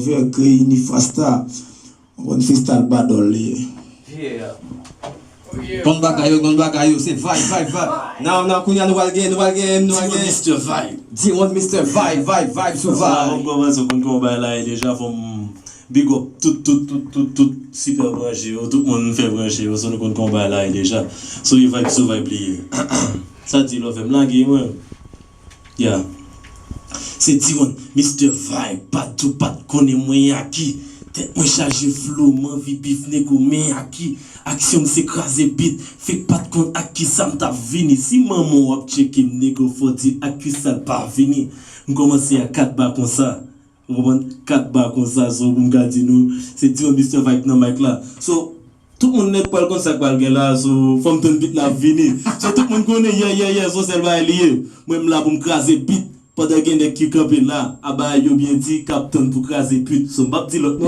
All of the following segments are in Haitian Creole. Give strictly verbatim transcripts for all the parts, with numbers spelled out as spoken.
Ever Grey, Unifrasta. Ou konn freestyle battle li ye. Yeah. Konn bagay yo, konn bagay yo, se vibe, vibe, vibe. Nan, nan, kounye a nou pral gen, nou pral gen, nou pral gen. Mister Vibe. Di one Mister Vibe, vibe, vibe sou vibe. Sa, m kòmanse, ou konn kòman bagay la ye deja, fò m big up tout, tout, tout, tout, tout, sipè branche yo, tout moun m fè branche yo, so nou konn kòman bagay la ye deja. So e vibe sou vibe li ye. Sa di love m lage mwen. Yeah. Se Diwan, Mister Vibe, pa t di w pa t konnen mwen a ki. Tèt mwen chaje flo, m anvi bif nego men a ki. Aksyon m se kraze bit, fake pa t konn ak kisa m t ap vini. Si manman w ap tcheke m nego fò di l ak kisa l pa vini. M kòmanse a kat ba konsa. Ou konprann? Kat ba konsa, so pou m ka di nou, se Diwan Mister Vibe nan mic la. So, tout moun nèt pral konn sa k pral gen la, so fò m tann beat la ap vini. So tout moun konnen, yeah, yeah, yeah, se yon sèl bagay li ye. Mwen m la pou m kraze beat, pandan gen nèg ki kanpe la, aba yo byen di, k ap tann pou kraze beat. So m p ap di lòt non.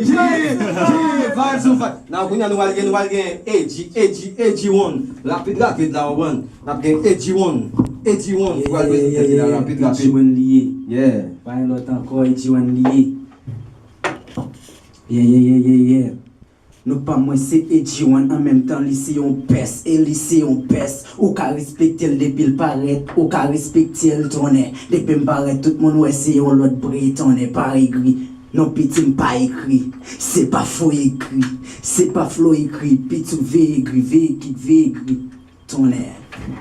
Yeah, yeah, vibe sou vibe. Nan kounye a nou pral gen, nou pral gen A G, A G, A G one. Rapid, rapid la, ou konprann? N ap gen A G one, A G one, pou al prezante li la rapid, rapid. A G one li ye. Yeah. Pa gen lòt ankò, A G one li ye. Yeah, yeah, yeah, yeah, yeah. Nou pa mwen se A G one an menm tan li se yon pès, e li se yon pès. Ou ka respekte l depi l parèt, ou ka respekte l tonnè. Depi m parèt, tout moun wè se yon lòt bri tonnè, pa egri. Non piti m pa ekri, se pa fo egri, se pa flo egri, piti w veye egri, veye kik, veye egri. Tonnè.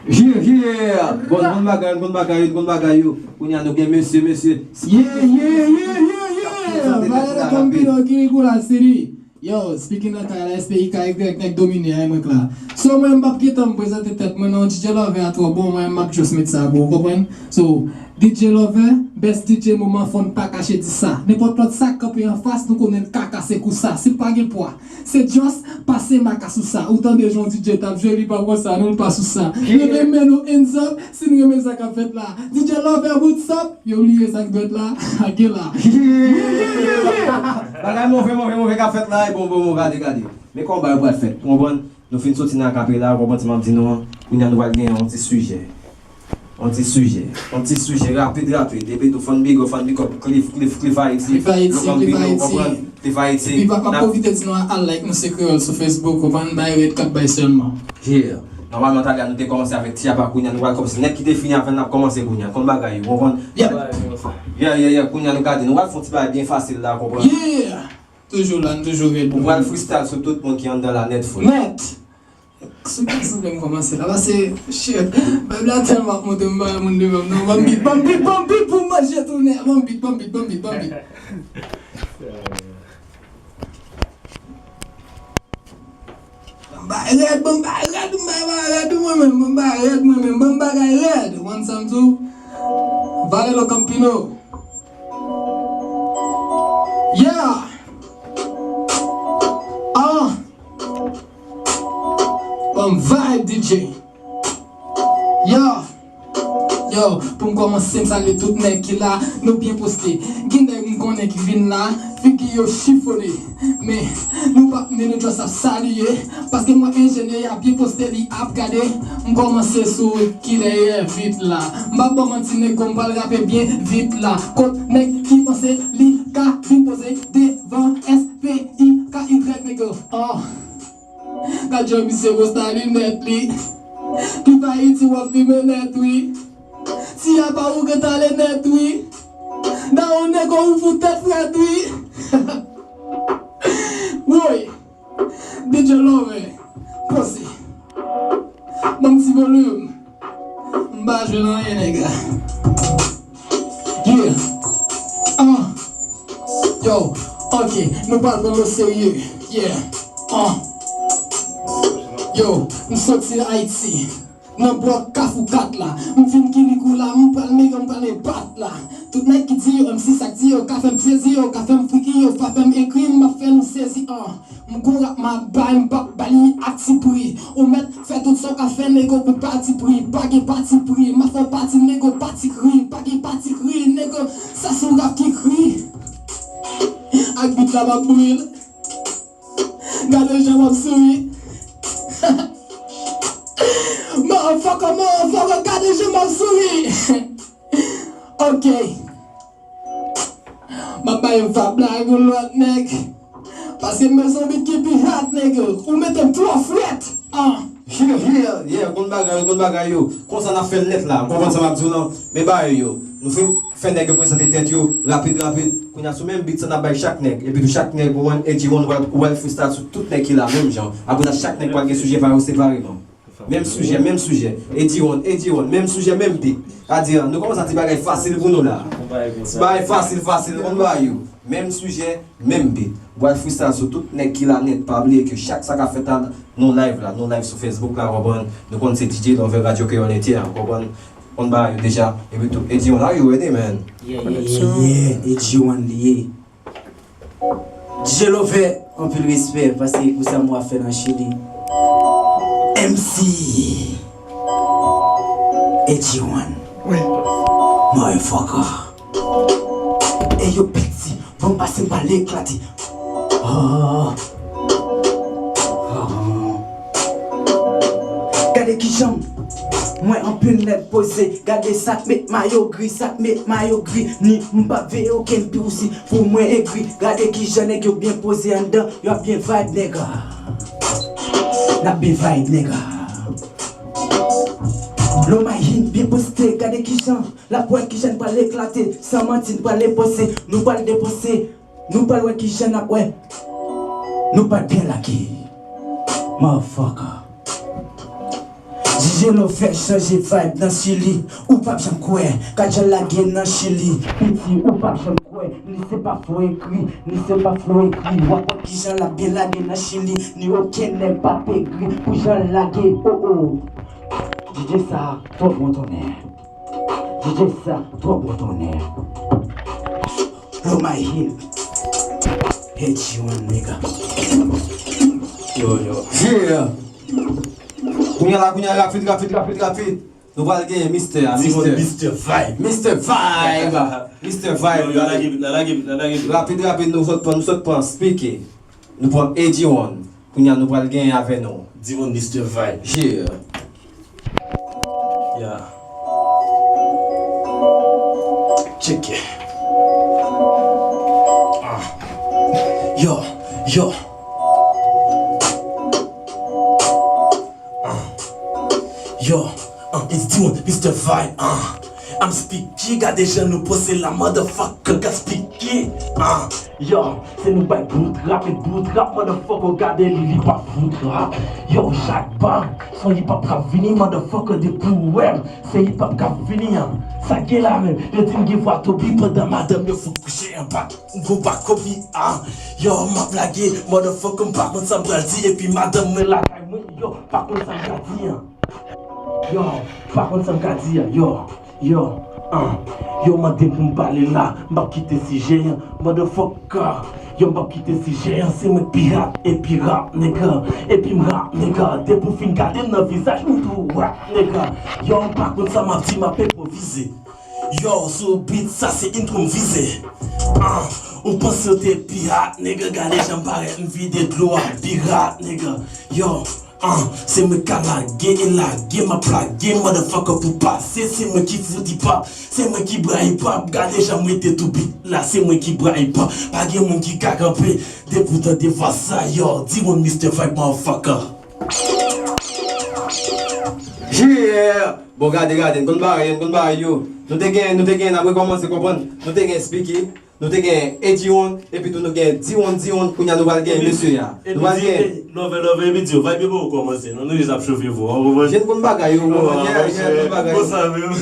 Yeah, yeah. Bon, n konn bagay, n konn bagay yo, n konn bagay yo. Kounye a nou gen mesye, mesye. Yeah, yeah, yeah, yeah, yeah. Vale de Campino, Kirikula City. Yo, speaking of Kyle, S P I K Y, nèg domine a mwen la. So, mwen, m p ap gentan m prezante tèt mwen non, D J Lover a twò bon, mwen, m ap just met sa pou ou, konprann? So, D J Lover, best D J moman, fò n pa kache di sa. Nenpòt lòt sa k kanpe anfas, nou konnen l ka kase kou sa. Si l pa gen pwa, se just pase maka sou sa. Ou tande jan yon D J t ap jwe, li pa pran sa, non, l pa sou sa. Leve men nou, hands up, si n renmen sa k ap fèt la. D J Lover, what's up? Yo bliye sa k dwèt la, ake la. Bagay move, move, move k ap fèt la, e bon, bon, bon, gade, gade. Men kòman bagay pral fèt, ou konprann? Nou fin soti nan akapela, ou konprann sa m ap di nou an? Kounye a nou pral gen yon ti sijè. Yon ti sijè. Yon ti sijè rapid, rapid. Epi tou, fò n big up, fò n big up Cliff, Cliff, Cliff Haiti. Cliff Haiti, Cliff Haiti. Cliff Haiti. Epi m ap pwofite di nou al like nou se kreyòl sou Facebook, ou konprann, bay red, kat bay sèlman. Yeah. Nòmalman, talè a nou te kòmanse avèk ti apa, kounye a nou pral kòmanse. Nèg ki te fini avè l, n ap kòmanse kounye a. Konn bagay yo, ou konprann? Yeah, yeah, yeah, kounye a nou gade. Nou pral fè yon ti bagay byen fasil la, ou konprann? Yeah! Toujou la, n toujou red. Ou pral freestyle sou tout moun ki anndan la nèt frè. Nèt! Souple, souple, m kòmanse la, paske, shit, vibe la tèlman ap monte, m pa wè moun devan m non, ban m beat, ban m beat, ban m beat pou m manje tounen, ban m beat, ban m beat, ban m beat, ban m beat. Ban m bagay rèd, ban m bagay rèd, ban m bagay rèd mwen menm, ban m bagay rèd mwen menm, ban m bagay rèd, ou konn sa m di w? Valero Campino. Yeah! Ah! Ban m vibe, D J. Yo! Yo, pou m kòmanse, m salye tout nèg ki la, nou byen poste. Gen nèg m konnen ki vin la, figi yo chifone. Men, nou p ap ni nou just ap salye, paske m wè enjenyè a byen poste, li ap gade. M kòmanse sou ki dèyè vit la. M p ap ba w manti, nego, m pral rape byen vit la. Kot nèg ki panse li ka vin poze devan S P I K Y, nego? Oh. Gad jan misye posta linèt li. Ki pa iti w ap fimen nèt wi. Si a pa ou gentan ale nèt wi. Dawon nego ou fout tèt frèt wi. Woy. D J Love. Poze. Ban m ti volim. M pa jwe nan anyen nèg. Yeah. Ah. Yo, ok, nou pral pran l o serye. Yeah. Ah. Yo, m soti Ayiti. Nan blòk Kafou kat la. M vin Kilikou la, m pral mega, m pral bat la. Tout nèg ki di yo, M C sa k di yo, ka fè m sezi, yo ka fè m friki, yo pa fè m ekri, m ap fè nou sezi, ah. M gon rap m ap bay, m p ap ba li ak ti pri. Ou mèt fè tout sa w ka fè, nego, pou pati pri. Pa gen pati pri. M ap fè w pati, nego, pati kri. Pa gen pati kri, nego, sa se yon rap ki kri. Ak bit la m ap bril. Gade jan m ap souri. Motherfucker, motherfucker, gade jan m ap souri. Ok. M ap bay vibe la ak yon lòt nèg. Paske m bezwen bit ki pi hot, nèg. Ou mete m twò frèt. Ah. Yeah, yeah, yeah, konn bagay yo, konn bagay yo. Konsa n ap fè l nèt la. Ou konprann sa m ap di w lan? Men bagay yo. Nou fè, fè nèg yo prezante tèt yo rapid, rapid. Kounye a sou menm bit sa n ap bay chak nèg. Epi tou chak nèg, ou konprann, Eddy One, ou pral, ou pral freestyle sou tout nèg ki la menm jan. Apre sa, chak nèg pral gen sijè pa yo separeman. Menm sijè, menm sijè. Eddy One, Eddy One, menm sijè, menm bit. Sa di, nou kòmanse ak ti bagay fasil pou nou la. Ti bagay fasil, fasil, konn bagay yo. Menm sijè, menm bit. Ou pral freestyle sou tout nèg ki la nèt. Pa bliye ke chak sa k ap fèt la, nou live la, nou live sou Facebook la, ou konprann? Nou konn se D J Love Radio Kreyòl entye a, ou konprann? Konn bagay yo deja. Epi tou, Eddy One, are you ready, man? Yeah, yeah, yeah, yeah. Eddy One li ye. D J Love, anpil respè, paske pou sa m ap fè nan Chili. M C Eddy One. Wi. Motherfucker. Eyo, piti, bon, pase m pral eklate. Ah. Ah. Gade kijan mwen anpil nèg poze. Gade sa k met mayo gri, sa k met mayo gri. Ni m p ap veye okenn pi osi pou mwen egri. Gade kijan nèg yo byen poze anndan, yo ap byen vibe, nèg. N ap byen vibe, nèg. Lomay Hill byen poste, gade kijan l ap wè kijan n pral eklate. San manti, n pral depanse, nou pral depanse. Nou pral wè kijan n ap wè. Nou pral byen lage. Motherfucker. D J Love fè chanje vibe nan Chili. Ou p ap janm kwè. Gad jan l lage nan Chili. Piti, ou p ap janm kwè. Ni se pa fo ekri, ni se pa fo ekri. W ap wè kijan l ap byen lage nan Chili. Ni okenn nèg p ap egri pou jan l lage. Oh, oh. D J sa twò bon tonnè. D J sa twò bon tonnè. Blow my head. Hit you, nigga. Yo, yo. Yeah. Kounye a la, kounye a, rapid, rapid, rapid, rapid. Nou pral genyen Mister a, Mister. Mister Vibe. Mister Vibe. Mister Vibe. Yo, yo, lage bit la, lage bit la, lage bit la. Rapid, rapid, nou sot pran, nou sot pran Speaky. Nou pran Eddy One. Kounye a nou pral genyen avè nou. Di moun Mister Vibe. Yeah. Yeah. Check it. Ah. Yo, yo. Ah. Yo, ah, it's Dion, Mister Vibe, ah. I'm Speaky, gade jan nou poze la, motherfucker, got Speaky, ah. Yo, se nou bay bout rap, e bout rap, motherfucker, gade li, li pa fout rap. Yo, chak bag, son hip hop k ap vini, motherfucker, depi w wè m, se hip hop k ap vini, an. Sa gen la menm, yo di m gen vwa tobi pandan madanm yo fout kouche anba. Gwo pa kopi, ah. Yo, m ap lage, motherfucker, m pa konn sa m pral di, epi madanm mwen lakay mwen, yo, pa konn sa m pral di, an. Yo, pa konn sa m ka di, an, yo, yo, ah. Yo mande m pou m pale la, m p ap kite sijè, an, motherfucker. Yo, m p ap kite sijè, an, se mwen k pi hot, epi rap, nigga, epi m rap, nigga. Depi w fin gade m nan vizaj, m tou rap, nigga. Yo, m pa konn sa m ap di, m ap enpwovize. Yo, sou beat sa se intro m vize. Ah, ou panse w te pi hot, nigga, gade jan m parèt, m vide dlo a, pi hot, nigga. Yo, ah, se mwen ka lage e lage, m ap lage, motherfucker, pou pase, se mwen ki fout hip hop, se mwen ki bra hip hop, gade jan m rete tou beat la, se mwen ki bra hip hop, pa gen moun ki ka kanpe, depi w tande vwa sa, yo, di moun Mister Vibe, motherfucker. Yeah! Bon, gade, gade, n konn bagay yo, n konn bagay yo. Nou te gen, nou te gen, n ap rekòmanse konprann. Nou te gen Speaky, nou te gen Eddy One, epi tou nou gen Dion, Dion, kounye a nou pral gen mesye a. Nou pral gen. Love, love, epi Dion, vibe yo poko kòmanse, non, nou jis ap chofe vo, w konprann? Jèn konn bagay yo, w konprann? Yeah, yeah, konn bagay yo. Konsa menm.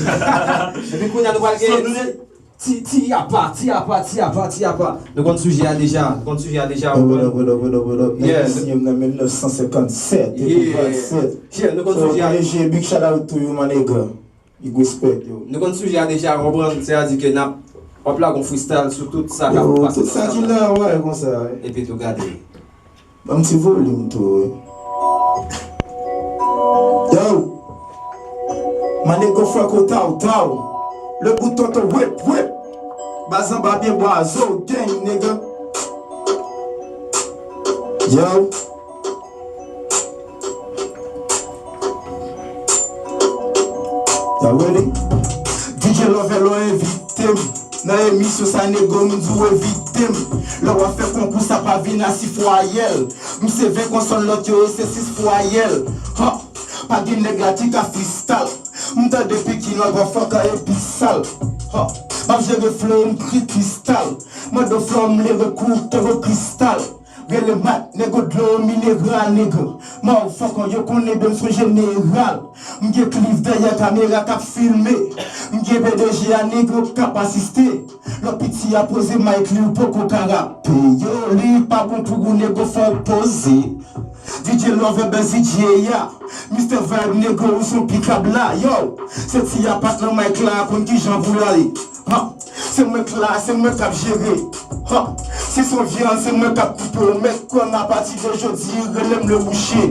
Epi kounye a nou pral gen. Ti, ti apa, ti apa, ti apa, ti apa. Nou konn sijè a deja, nou konn sijè a deja, ou konprann? Hold up, hold up, hold up, hold up. Nèg yo siyen m nan mil nèf san senkannsèt, epi vennsèt. Yeah, nou konn sijè a. So, P D G, big shout out to you, my nigga. Big respect, yo. Nou konn sijè a deja, ou konprann? Sètadi ke n ap, w ap lage yon freestyle sou tout sa k ap pase nan sa la. Yo, tout sa ki la, wè, konsa, wè. Epi tou gade. Ban m ti volim tou, wi. Yo! My nigga Franco Taw Taw. Le bout tonton whip whip. Baz anba pye bwa zo gang, nigga. Yo! Y'all ready? D J Lovello envite m. Nan emisyon sa nego m di w evite m. Lè w ap fè konkou sa pa vin a sis vwayèl. M se ven konsòn lòt yo e se sis vwayèl. Ha! Pa gen nèg la ki ka freestyle. M tande pikin nan gwa fòk an epi sal. Ha! M ap jere flow m kri kristal. Mande flow m leve kou toro kristal. Rele mat, nego dlo mineral, nego. Motherfucker, yo konnen ben m son jeneral. M gen clip dèyè kamera k ap filme. M gen P D G a, nego k ap asiste. Lè piti a poze mic li, ou poko ka rape. Yo, li pa bon pou ou, nego fò w poze. D J Love, bèz D J a. Mister Vibe, nego, ou son pikab la. Yo, se ti a pat nan mic la, konn kijan pou l ale. Ha! Se mwen k la, se mwen k ap jere. Ha! Si se yon vyann, se mwen k ap koupe w. Mèt kò m apati de jodi, rele m le boucher.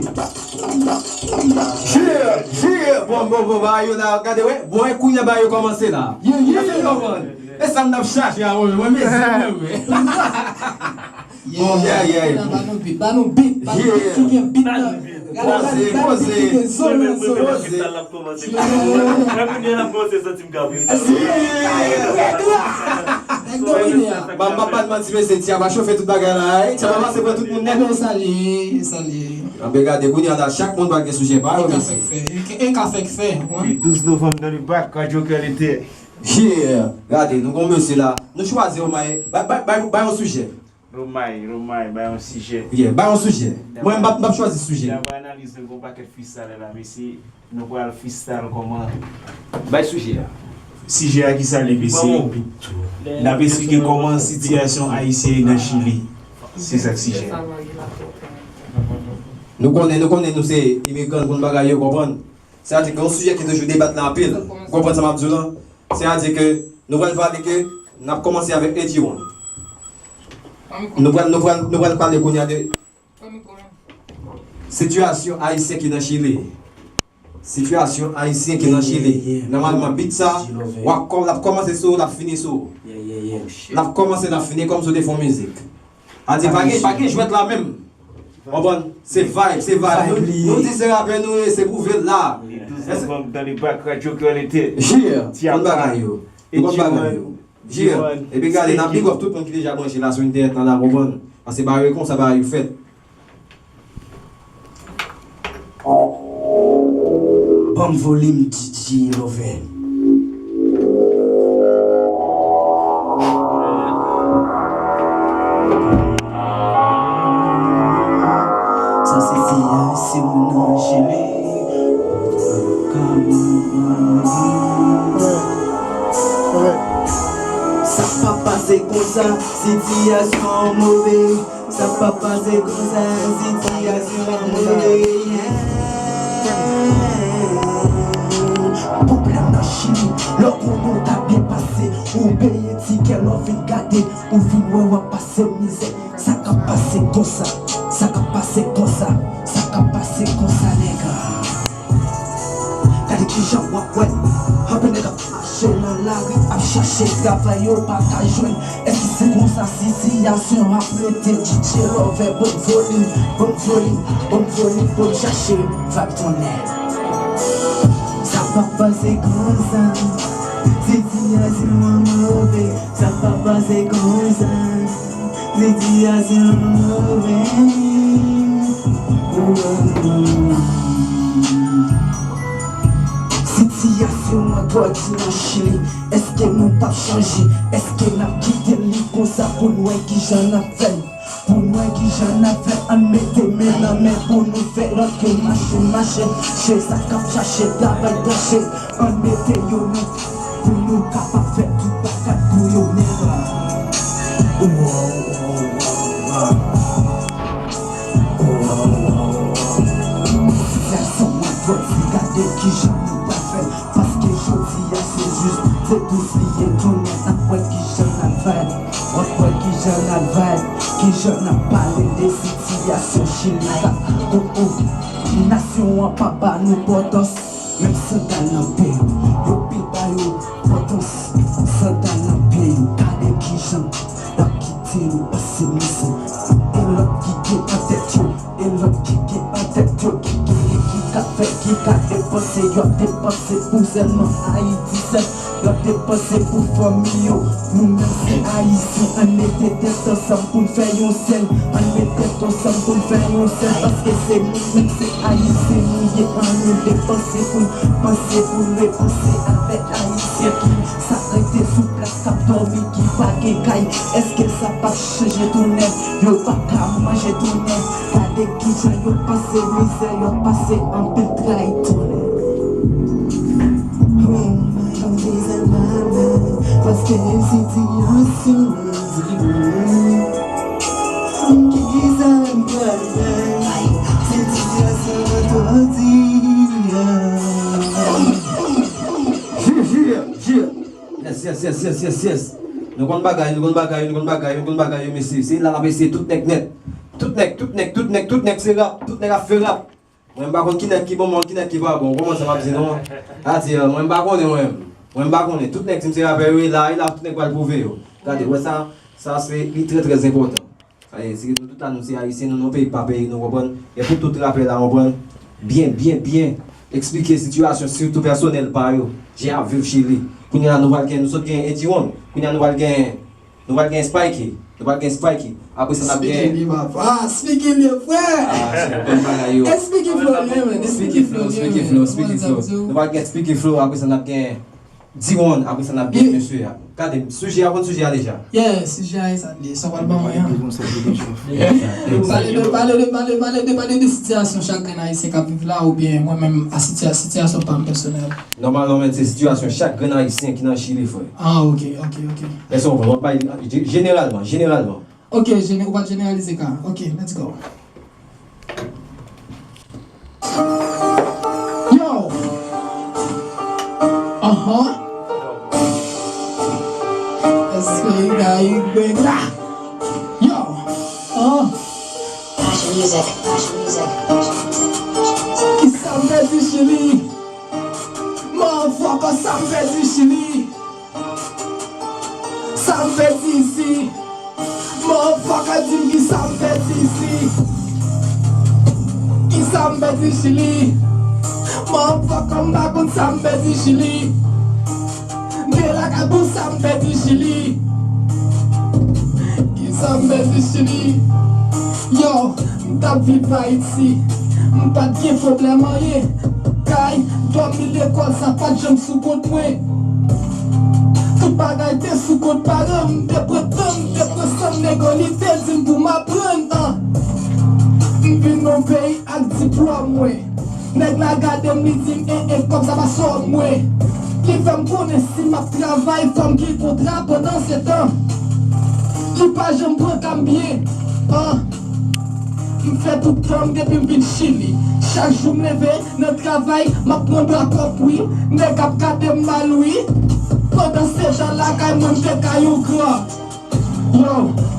Yeah, yeah. Bon, bon, bon, bagay yo la, gade, wè. Bon, e kounye a bagay yo kòmanse la. Yeah, yeah. Èske nou konprann? E sa n ap chache a, wè, wè, mezanmi, wè. Bon, yeah, yeah. Ba nou beat, ba nou beat, ba nou beat ki gen beat nan. Gade, gade, gade beat ki gen zo nan zo. Nèg domine a. M ap pa t manti, mesye, ti a va chofe tout bagay la, ey. Ti a va pase pran tout moun nèt. Salye, salye. Anben gade, kounye a la, chak moun pral gen sijè pa yo, mesye. E ka fèk fè, e ka fèk fè. Le douze novembre dans le bac, Radio Cœur l'été. Yeah, gade, nou gon mesye la. Nou chwazi, omay, bay, bay, bay, bay yon sijè. Romay, Romay, bay yon sijè. Yeah, bay yon sijè. Mwen, m p ap, m p ap chwazi sijè. Daprè analiz nou, gon pakèt freestyle la, mesye, nou pral freestyle kòman? Bay sijè a. Sijè a ki sa li ye, mesye? N ap esplike kòman sitiyasyon ayisyen ye nan Chili. Se sa k sijè a. Nou konnen, nou konnen nou se imigran, nou konn bagay yo, konprann? Sètadi gen yon sijè ki toujou debat la anpil. Ou konprann sa m ap di w lan? Sètadi ke nou pral pale ke n ap kòmanse avèk Eddy One. Nou pral, nou pral, nou pral pale kounye a de sitiyasyon ayisyen ki nan Chili. Sitiyasyon ayisyen ki nan Chili. Nòmalman, beat sa, w ap kò-, l ap kòmanse sou ou, l ap fini sou ou. L ap kòmanse, l ap fini, kòm si w te fè yon mizik. Sa di pa gen, pa gen jwèt la menm. Konprann? Se vibe, se vibe. Nou, nou di se rapè nou ye, se pwouve l la. Li douz novanm dans le bac, Radio Cœur l'été. Yeah, konn bagay yo. Nou konn bagay yo. Yeah. Epi gade, n ap big up tout moun ki deja branche la sou entènèt lan la, konprann? Paske bagay yo konsa, bagay yo fèt. Ban m volim, D J Loven. Sa se siyasyon nan Chili. Sa pa pase konsa, sitiyasyon move. Sa pa pase konsa, sitiyasyon move. Pwoblèm nan Chili, lè w konnen w ta byen pase, ou peye tikè, lè w vin gade, ou vin wè w ap pase mizè. Sa k ap pase konsa, sa k ap pase konsa, sa k ap pase konsa, nèg. Gade kijan w ap wè. Anpil nèg ap mache nan lari, ap chache travay, yo pa ka jwenn. Èske se konsa sitiyasyon ap rete? D J Loven, ban m volim, ban m volim, ban m volim, ban m chache vibe tonnè. Sa pa pase konsa, sitiyasyon an move. Sa pa pase konsa. Sitiyasyon move. Sitiyasyon an twò di nan Chili. Èske nou p ap chanje? Èske n ap kite li konsa pou n wè kijan n ap fè? Pou n wè kijan n ap fè? Ann mete men nan men pou nou fè rantre, mache, mache. Chè sa k ap chache travay, tache. Ann mete yo nan pou nou kapab fè tout bagay pou yo, nèg. Sitiyasyon an twò di, gade kijan nou pral fè. Paske jodi a se jis de douz li ye, tounen n ap wè kijan n ap fè. W ap wè kijan n ap vibe, kijan n ap pale de sitiyasyon Chili la. Oh, oh. Nasyon an pa ba nou enpòtans. Menm sandal nan pye yo, yo pil ba yo enpòtans. Sandal nan pye yo, gade kijan y ap kite nou pase mizè. E lòt ki gen an tèt yo, e lòt ki gen an tèt yo, ki gen, ki Afè ki ka depanse, y ap depanse pou sèlman Ayiti sèl. Y ap depanse pou fanmi yo. Nou menm se Ayisyen, ann mete tèt ansanm pou n fè yon sèl. Ann met tèt ansanm pou n fè yon sèl. Paske se nou menm, se Ayisyen nou ye. Ann nou depanse pou n panse, pou n repanse avèk Ayisyen ki sa rete sou plas k ap dòmi, ki pa gen kay. Èske sa p ap chanje tounen? Yo pa ka manje tounen. Gade kijan yo pase mizè, yo pase anpil tray tounen. Oh my God, these are my life. Paske sitiyasyon an di mwen, kisa m pral fè? Sitiyasyon an twò di a. Yeah, yeah, yeah. Yes, yes, yes, yes, yes, yes. Nou konn bagay, nou konn bagay, nou konn bagay, nou konn bagay, yo, mesye. Se la n ap eseye tout nèg nèt. Tout nèg, tout nèg, tout nèg, tout nèg se rap. Tout nèg ap fè rap. Mwen, m pa konn ki nèg ki bon, mwen, ki nèg ki pa bon. Ou konprann sa m ap di, non? Sa di, euh, mwen, m pa konnen, mwen. Mwen, m pa konnen. Tout nèg di m se rapè yo, e la, e la, tout nèg pral pwouve yo. Gade, wè sa, sa se, li trè, trè enpòtan. Sa ye, si nou tout la, nou se Ayisyen, nou nan peyi k pa peyi nou, konprann? E pou tout rapè la, konprann? Byen, byen, byen eksplike sitiyasyon, sitou pèsonèl pa yo. Jan y ap viv Chili. Kounye a, nou pral gen, nou sot gen Eddy One. Kounye a, nou pral gen, nou pral gen Spikey. Nou pral gen Spikey. Apre sa, n ap gen Spikey li, papa. Spikey li, frè. Ah, se bon bagay yo. Explique flow, man. Spikey flow, Spikey flow, Spikey flow. Nou pral gen Spikey flow, apre sa, n ap gen D one, apre sa n ap gen mesye a. Gade, sijè a, konn sijè a deja. Yeah, sijè a, e sa l ye. Sa w pral ban mwen an? Pale de, pale de, pale, pale de, pale de sitiyasyon chak grenn Ayisyen k ap viv la, oubyen mwen menm, a sitiya-, sitiyasyon pa m pèsonèl. Nòmalman, men, se sitiyasyon chak grenn Ayisyen ki nan Chili, frè. Ah, ok, ok, ok. Èske w konprann? W ap bay, je-, jeneralman, jeneralman. Ok, jene-, ou pa jeneralize ka. Ok, let's go. Yo! Aha! Èske y a y la? Yo! Ah! Kisa m pèdi Chili? Motherfucker, sa m pèdi Chili? Sa m pèdi isi? Motherfucker, di m kisa m pèdi isi? Kisa m pèdi Chili? Motherfucker, m pa konn sa m pèdi Chili. M te lakay pou sa m pèdi Chili. Kisa m pèdi Chili? Yo, m t ap viv Ayiti. M pa t gen pwoblèm anyen. Kay, dòmi, lekòl, sa pa t janm sou kont mwen. Tout bagay te sou kont paran m, m te pran tan, m te pran san m, nèg an li te di m pou m aprann, an. M vin nan peyi ak diplòm mwen. Nèg la gade m, li di m, en, en, kòb sa pa sòm mwen. Li fè m konnen si m ap travay, fò m gen kontra pandan se tan. Li pa janm pran ka m byen, an. M fè tout tan m depi m vin Chili. Chak jou m leve nan travay, m ap pran bwa kòk, wi. Nèg ap gade m mal, wi. Pandan se tan lakay mwen, m te ka yon gran. Yo,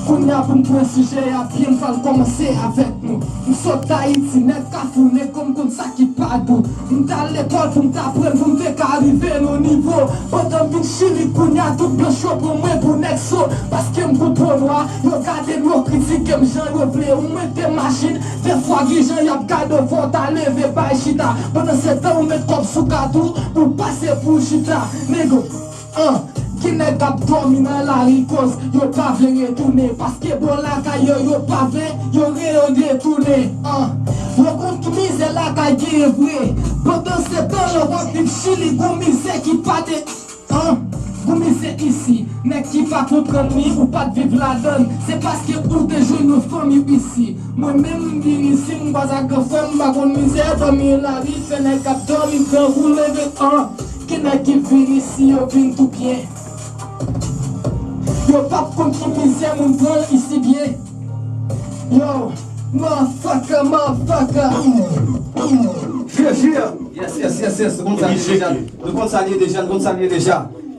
kounye a pou m pran sijè a byen, m pral kòmanse avèk nou. M sot Ayiti, nèg Kafou, nèg konn konn sa ki pa dou. M t al lekòl pou m t aprann, pou m te ka rive nan nivo. Pandan m vin Chili, kounye a tout blanch yo pran mwen pou nèg so. Paske m gon po nwa, yo gade m, yo kritike m jan yo vle. Ou mete machin, defwa gen jan y ap gade w, fò w ta leve bay chita. Pandan se tan, ou met kòb sou kat ou, pou pase pou chita. Nèg, an, ki nèg k ap dòmi nan lari koz yo pa vle retounen. Paske bò lakay yo, yo pa vle, yo re yo detounen. An, yo konn ki mizè lakay genyen vre. Pandan se tan, lè w ap viv Chili, gon mizè ki pa te An, gon mizè isi, nèg ki pa konprann li, ou pa t viv ladann. Se paske ou te jwenn yon fanmi w isi. Mwen menm, m vin isi, m kwaze ak gran frè m, m pa konn mizè, dòmi nan lari, fè nèg k ap dòmi, grangou leve, an. Ki nèg ki vin isi, yo vin tou byen. Yo p ap konn ki mizè moun pran isi byen. Yo, motherfucker, motherfucker. Yeah, yeah. Yes, yes, yes, yes. Nou konn sa l ye deja. Nou konn sa l ye deja. Nou konn sa l ye deja.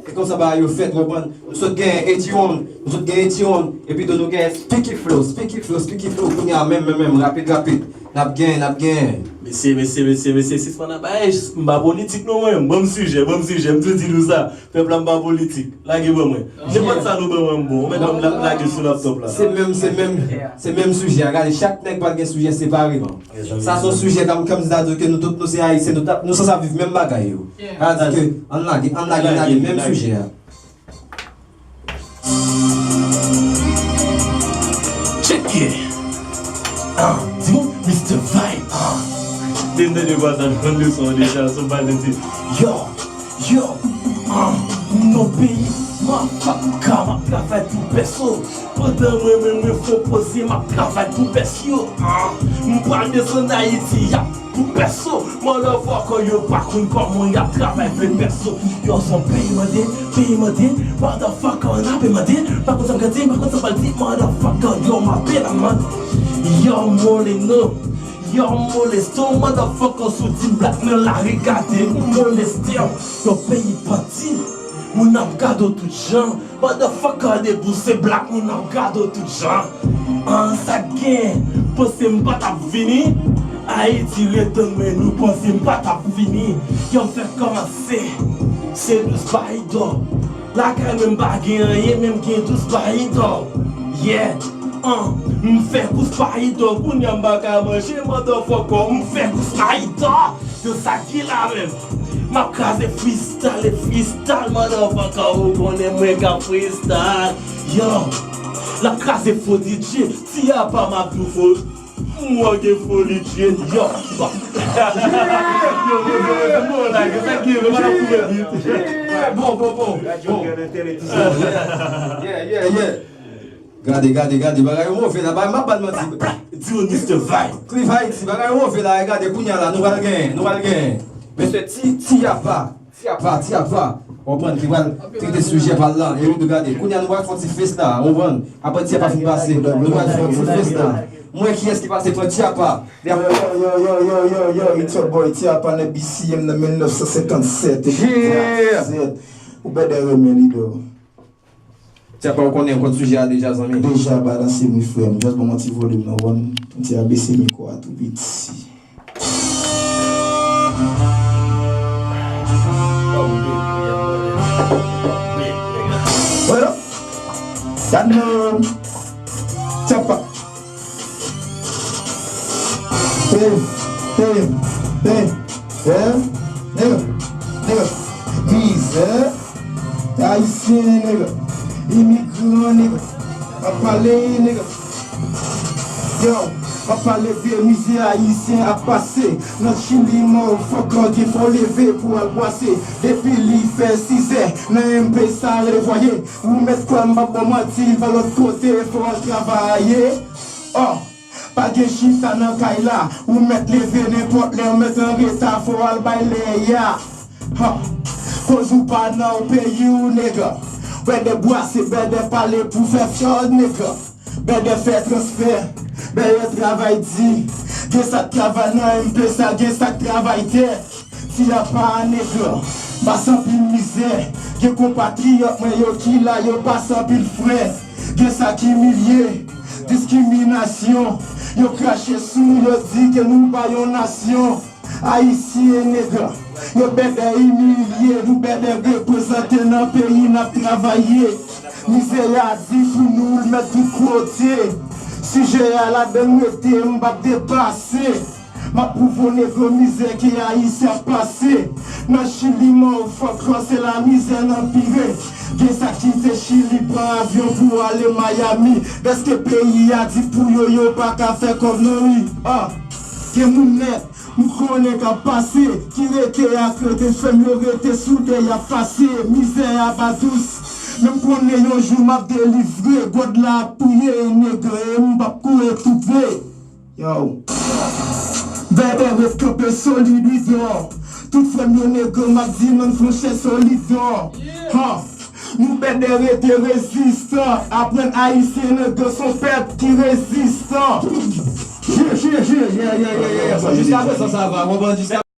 E konsa bagay yo fèt, ou konprann? Nou sot gen Eddy One. Nou sot gen Eddy One. Epi tou nou gen Spikey Flow. Spikey Flow. Spikey Flow. Kounye a menm, menm, menm. Rapid, rapid. N ap gen, n ap gen. Mesye, mesye, mesye, mesye, sispann ap bay, m pa politik non mwen, ban m sijè, ban m sijè, m tou di nou sa, pèp la m pa politik, lage ban mwen. Nenpòt sa nou ban mwen m bon, ou mèt ban m la- lage sou laptop la. Se menm, se menm, se menm sijè a, gade, chak nèg pral gen sijè separeman. Sa se yon sijè kòm, kòm si ta di ke nou tout nou se Ayisyen, nou ta- nou sanse ap viv menm bagay yo. Sa di ke, ann lage, ann lage, ann lage menm sijè a. Check it. Ah, di mwen, Mister Vibe. Ah. Demen de vwa sa, m konn leson an deja, sou baz de ti. Yo, yo, ah, m nan peyi, motherfucker, m ap travay pou pèso. Pandan mwen, mwen, mwen fò poze, m ap travay pou pèso. Ah, m pral desann Ayiti, y ap pou pèso. Motherfucker, yo pa konn kòman y ap travay vre pèso. Yo, son peyi mande, peyi mande. Motherfucker, n ape mande. Pa konn sa m ka di, pa konn sa m pral di. Motherfucker, yo, m ape la mande. Yo, Molino. Yo, molesto, motherfucker, sou di m black nan lari gade. Moleste, yo, peyi panti. Moun ap gade w tout jan. Motherfucker, debout se black, moun ap gade w tout jan. An, sa k gen, panse m pa t ap vini. Ayiti ret tann mwen, nou panse m pa t ap vini. Yo, m fèk kòmanse, se dous pa idò. Lakay mwen m pa gen anyen, men m gen dous pa idò. Yeah, an, m fè kous pa idò. Kounye a m pa ka manje, motherfucker, m fè kous pa idò. Yo, sa ki la menm? M ap kraze freestyle, freestyle, motherfucker, ou konnen mwen ka freestyle. Yo, l ap kraze fo D J, si a pa m ap di w fo, mwen gen fo D J, yo. Yo, yo, yo, yo, yo, yo, la, yo, sa ki, yo, pa nan koupe bit. Bon, bon, bon, bon. Yeah, yeah, yeah. Gade, gade, gade, bagay yo move la, bagay m ap ba n manti. Di yo Mister Vibe. Cliff Haiti, bagay yo move la, e gade, kounye a la, nou pral genyen, nou pral genyen. Mesye, ti, ti apa, ti apa, ti apa. Konprann, ki pral trete sijè pa l la, e nou gade. Kounye a nou pral fè yon ti fes la, konprann. Apre ti apa fin pase, nou pral fè yon ti fes la. Mwen kiyès ki pase pran ti apa. Yo, yo, yo, yo, yo, yo, yo, it's your boy Ti Apa nan B C M nan mil nèf san senkann sèt. Yeah. Ou bèdè renmen li, do. Ti Apa, ou konnen, ou konn sijè a deja, zanmi. Deja balanse m wi, frè m. Just ban m yon ti volim nan, ou konn, yon ti abese mikwo a tou piti. What up? Y'all know. Ti Apa. Hey, hey, hey, yeah, nigga, nigga, mizè. Ayisyen, nigga. Imigran, nigga. M ap pale, nigga. Yo, m ap pale de mizè ayisyen ap pase. Nan Chili, motherfucker, gen fò leve pou al bwase. Depi li fè sizè, nan M P sa rele vwaye. Ou mèt kwè m p ap ba w manti, li pa lòt kote, fò al travay. Oh. Pa gen chita nan kay la, ou mèt leve nenpòt lè, ou mèt anreta, fò w al bay lè a. Ha! Koz ou pa nan peyi w, nèg. Bèdè bwase, bèdè pale pou fè fyòl, nèg. Bèdè fè transfè, bèdè travay di. Gen sa k travay nan M P sa, gen sa k travay tè. Ti apa nèg, pase anpil mizè. Gen konpatriyòt mwen yo ki la, yo pase anpil frè. Gen sa k imilye, diskriminasyon. Yo krache sou nou, yo di ke nou pa yon nasyon. Ayisyen nèg, yo bèdè imilye, nou bèdè reprezante nan peyi n ap travay ye. Mizè a di pou nou l mèt tout kote. Sijè a ladan l rete, m p ap depase. M ap pwouve w nèg mizè ke Ayisyen ap pase. Nan Chili, motherfucker, se la mizè nan pire. Gen sa k kite Chili, pran avyon pou ale Miami. Dèske peyi a di pou yo, yo pa ka fè kòb non wi. Ah, gen moun nèt, m konnen k ap pase, ki rete ak rete fèm, yo rete soude, y ap pase. Mizè a pa dous, men m konnen yon jou m ap delivre. God la ap touye nèg, e m p ap kouri touve. Yo. Bèdè ret kanpe solid wi dò. Tout frè m yo nèg m ap di nan franchè solid dò. Ha. Nou bèdè rete rezistan. Aprann ayisyen nèg se yon pèp ki rezistan. Yeah, yeah, yeah, yeah, yeah, yeah, yeah. Jiska prezan sa va, konprann, jiska